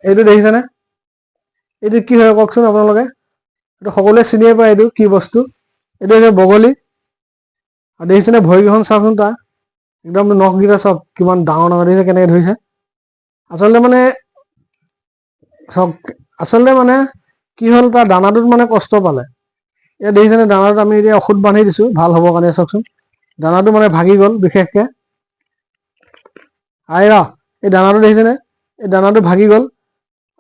এইটো দেখিছেনে? এইটো কি হয় কওকচোন আপোনালোকে? এইটো সকলোৱে চিনিয়ে পায়, এইটো কি বস্তু। এইটো হৈছে বগলী। আৰু দেখিছেনে ভৰিকেইখন চাওকচোন তাৰ, একদম নখকেইটা চাওক কিমান ডাঙৰ ডাঙৰ, দেখিছে কেনেকে ধৰিছে। আচলতে মানে চাওক, আচলতে মানে কি হ'ল, তাৰ দানাটোত মানে কষ্ট পালে। এতিয়া দেখিছেনে দানাটোত আমি এতিয়া ঔষধ বান্ধি দিছো ভাল হ'বৰ কাৰণে। চাওকচোন দানাটো মানে ভাগি গ'ল বিশেষকে। আই ৰ, এই দানাটো দেখিছেনে, এই দানাটো ভাগি গ'ল।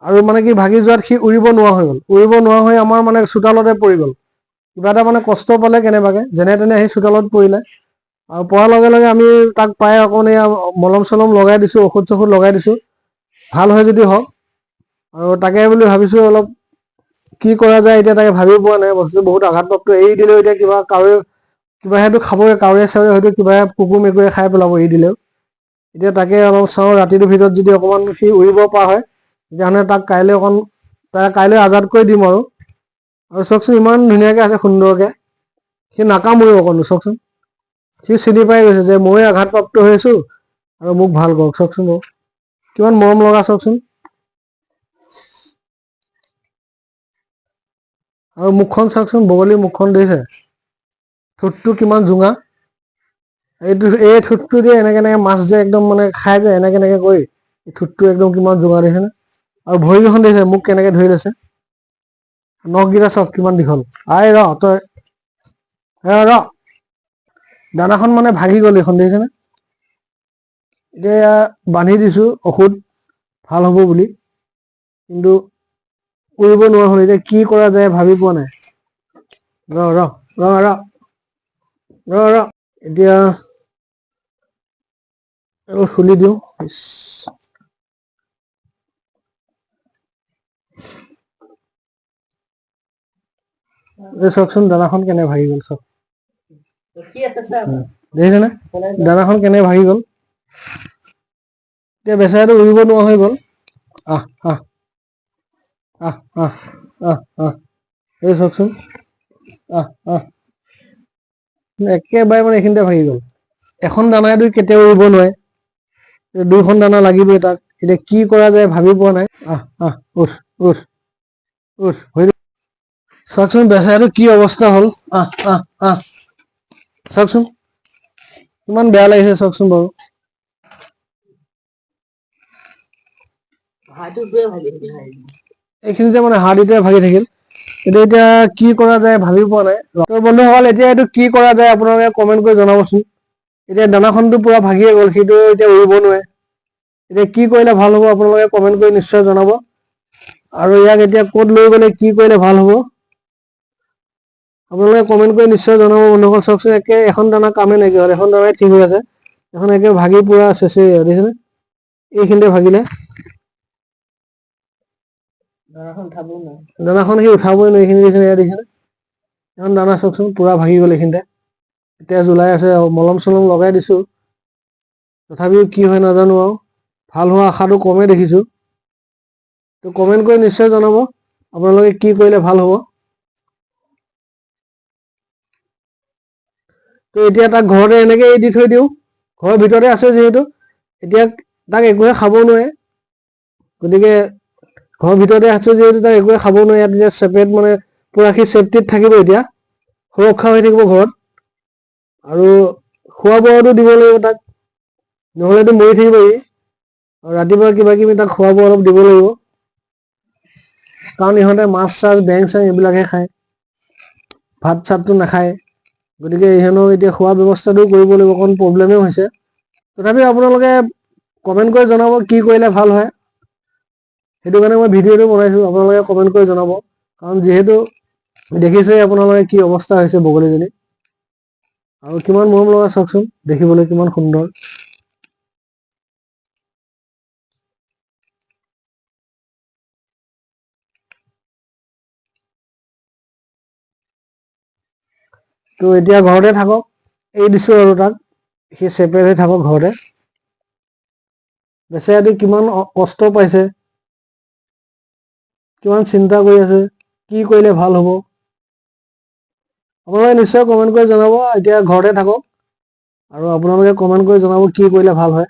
আৰু মানে কি ভাগি যোৱাত সি উৰিব নোৱাৰা হৈ গ'ল। উৰিব নোৱাৰা হৈ আমাৰ মানে চোতালতে পৰি গ'ল। কিবা এটা মানে কষ্ট পালে কেনেবাকে, যেনে তেনে আহি চোতালত পৰিলে। আৰু পৰাৰ লগে লগে আমি তাক পাই অকণ এয়া মলম চলম লগাই দিছো, ঔষধ চৌষধ লগাই দিছো, ভাল হয় যদি হওক। আৰু তাকে বুলি ভাবিছো অলপ কি কৰা যায় এতিয়া তাকে ভাবিও পোৱা নাই। বস্তুটো বহুত আঘাতপ্ৰাপ্ত, এৰি দিলেও এতিয়া কিবা কাউৰে কিবা সেইটো খাবই, কাউৰে চাউৰে হয়তো কিবা কুকুৰ মেকুৰে খাই পেলাব এৰি দিলেও। এতিয়া তাকে অলপ চাওঁ, ৰাতিটোৰ ভিতৰত যদি অকণমান সি উৰিব পৰা হয় তেতিয়াহ'লে তাক কাইলৈ অকণ, তাৰ কাইলৈ আজাদ কৰি দিম আৰু। আৰু চাওকচোন ইমান ধুনীয়াকে আছে সুন্দৰকে, সি নাকামুৰিব অকণো। চাওকচোন সি চিনি পাই গৈছে যে ময়ে আঘাতপ্ৰাপ্ত হৈ আছো আৰু মোক ভাল কৰক। চাওকচোন বাৰু কিমান মৰম লগা, চাওকচোন। আৰু মুখখন চাওকচোন, বগলীৰ মুখখন দেখিছে, ঠোঁটটো কিমান জোঙা। এই ঠোঁটটো দিয়ে এনেকে এনেকে মাছ যে একদম মানে খাই যায় এনেকে এনেকে কৰি, এই ঠোঁটটো একদম কিমান জোঙা দেখিছেনে। আৰু ভৰিকেইখন দেখিছে মোক কেনেকে ধৰি লৈছে, নখকেইটা চাওক কিমান দীঘল। আই ৰ তই ৰ, দানাখন মানে ভাগি গ'ল এইখন দেখিছেনে। এতিয়া বান্ধি দিছো ঔষধ ভাল হ'ব বুলি, কিন্তু উৰিব নোৱাৰা হ'ল। এতিয়া কি কৰা যায় ভাবি পোৱা নাই। ৰ ৰ ৰ ৰ ৰ ৰ, এতিয়া আৰু খুলি দিওঁ। এই চাওকচোন দানাখন কেনে ভাগি গ'ল চাওক, দেখিছেনে দানাখন কেনে ভাগি গ'ল। এতিয়া বেচেৰাটো উৰিব নোৱাৰা হৈ গ'ল। আহ আহ আহ আহ আহ আহ, এই চাওকচোন, আহ আহ, একেবাৰে মানে এইখিনিতে ভাগি গ'ল। এখন দানাইতো কেতিয়াও উৰিব নোৱাৰে, দুখন দানা লাগিবই তাক। এতিয়া কি কৰা যায় ভাবি পোৱা নাই। আহ আহ, উঠ উঠ উঠ, হৈ চাওকচোন বেচেৰাটো কি অৱস্থা হ'ল। আহ আহ আহ, চাওকচোন কিমান বেয়া লাগিছে চাওকচোন বাৰু। এইখিনিতে মানে হাৰ্ডিটোৱে ভাগি থাকিল। এইটো এতিয়া কি কৰা যায় ভাবি পোৱা নাই। তো বন্ধুসকল এতিয়া এইটো কি কৰা যায় আপোনালোকে কমেণ্ট কৰি জনাবচোন। এতিয়া দানাখনটো পুৰা ভাগিয়ে গ'ল, সেইটো এতিয়া উৰিব নোৱাৰে। এতিয়া কি কৰিলে ভাল হ'ব আপোনালোকে কমেণ্ট কৰি নিশ্চয় জনাব। আৰু ইয়াক এতিয়া ক'ত লৈ গ'লে কি কৰিলে ভাল হ'ব আপোনালোকে কমেণ্ট কৰি নিশ্চয় জনাব বন্ধুসকল। চাওকচোন একে এখন দানা কামেই নাইকিয়া হ'ল, এখন দানাই ঠিক হৈ আছে, এখন একে ভাগি পুৰা চেচেই, দেখিছেনে এইখিনিতে ভাগিলে। দানাখন সি উঠাবই নোৱাৰে, এইখিনি দেখিছেনে, ইয়াত দেখিছেনে এখন দানা চাওকচোন পুৰা ভাগি গ'ল, এইখিনিতে তেজ ওলাই আছে। আৰু মলম চলম লগাই দিছো, তথাপিও কি হয় নাজানো। আৰু ভাল হোৱা আশাটো কমেই দেখিছো। তো কমেণ্ট কৰি নিশ্চয় জনাব আপোনালোকে কি কৰিলে ভাল হ'ব। তো এতিয়া তাক ঘৰতে এনেকে এৰি দি থৈ দিওঁ, ঘৰৰ ভিতৰতে আছে যিহেতু, এতিয়া তাক একোৱে খাব নোৱাৰে। গতিকে ঘৰৰ ভিতৰতে আছে যিহেতু তাক একোৱে খাব নোৱাৰে। ইয়াত এতিয়া ছেপাৰেট মানে পুৰা সি ছেফটিত থাকিব, এতিয়া সুৰক্ষা হৈ থাকিব ঘৰত। আৰু খোৱা বোৱাটো দিব লাগিব তাক, নহ'লেতো মৰি থাকিব সি। আৰু ৰাতিপুৱা কিবা কিবি তাক খোৱা বোৱা অলপ দিব লাগিব, কাৰণ ইহঁতে মাছ চাছ বেং চেং এইবিলাকহে খায়, ভাত চাতটো নাখায়। গতিকে ইহঁতক এতিয়া খোৱা ব্যৱস্থাটো কৰিব লাগিব, অকণ প্ৰব্লেমেও হৈছে। তথাপিও আপোনালোকে কমেণ্ট কৰি জনাব কি কৰিলে ভাল হয়। সেইটো কাৰণে মই ভিডিঅ'টো বনাইছোঁ, আপোনালোকে কমেণ্ট কৰি জনাব। কাৰণ যিহেতু দেখিছেই আপোনালোকে কি অৱস্থা হৈছে বগলীজনী, আৰু কিমান মৰম লগা চাওকচোন, দেখিবলৈ কিমান সুন্দৰ। তো এতিয়া ঘৰতে থাকক, এৰি দিছোঁ আৰু তাক, সি ছেপাৰেট হৈ থাকক ঘৰতে। বেচেৰাটো কিমান কষ্ট পাইছে, কিমান চিন্তা কৰি আছে কি কৰিলে ভাল হ'ব। আপোনালোকে নিশ্চয় কমেণ্ট কৰি জনাব। এতিয়া ঘৰতে থাকক আৰু আপোনালোকে কমেণ্ট কৰি জনাব কি কৰিলে ভাল হয়।